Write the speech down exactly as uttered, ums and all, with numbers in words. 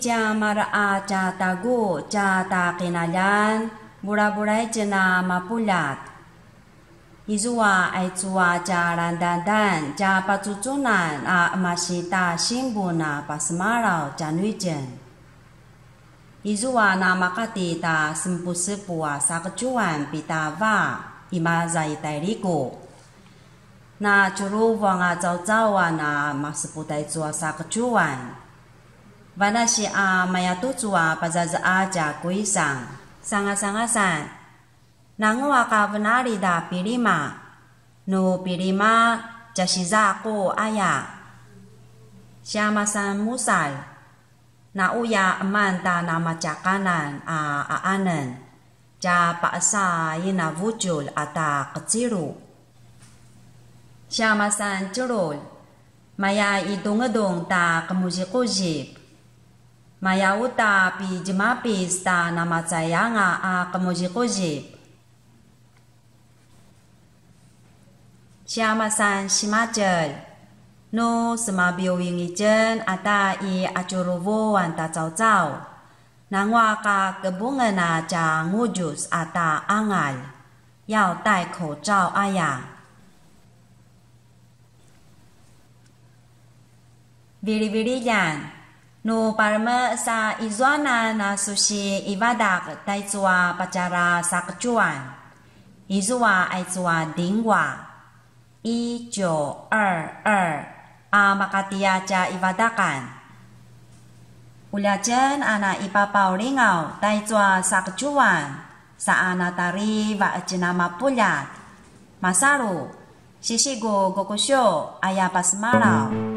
Tja mara a tja tagu tja ta qinaljan, bulabulai tjen a mapuljat. Izua aicu a tja landandan tja pacucunan a emasi ta sinbun a pasemalaw tjanuitjen. Izua na makati ta sempusepu a saqetjuan pita va imaza i Tailiku. Na tjuruvu anga caucauan a masepu taicu a saqetjuan. Vanasi a mayatucu a pazaza a tja kuisang. Sangasangasan. Nanguaq a venalid a pilima. Nu pilima, tja sizaqu aya. Siamasan musalj. Na uya eman ta namatjaqanan a aanen. Tja paqesa ina vutjulj a ta qecilu. Siamasan tjelulj. Maya i dungedung ta qemuziquzip. Maya uta pi djemapis ta namacayanga a qemuziquzip. Siamasan simatjelj. Nu semabiuying itjen ata i atjuruvuan ta caucau. Nanguaq a kebungen a tja ngudjus a ta angalj. 要戴口罩 aya. Vilivililjan. Nu paleme sa izuanan a susi ivadaq taicu a patjara saqetjuan. Izua aicu a dingwa. 一九二二 a makati a tja ivadaqan. Ulja tjen a na ipapaulingaw taicu a saqetjuan sa a na tari vaqetjen a mapuljat. Masalu, sisigu kukusyu aya pasemalaw.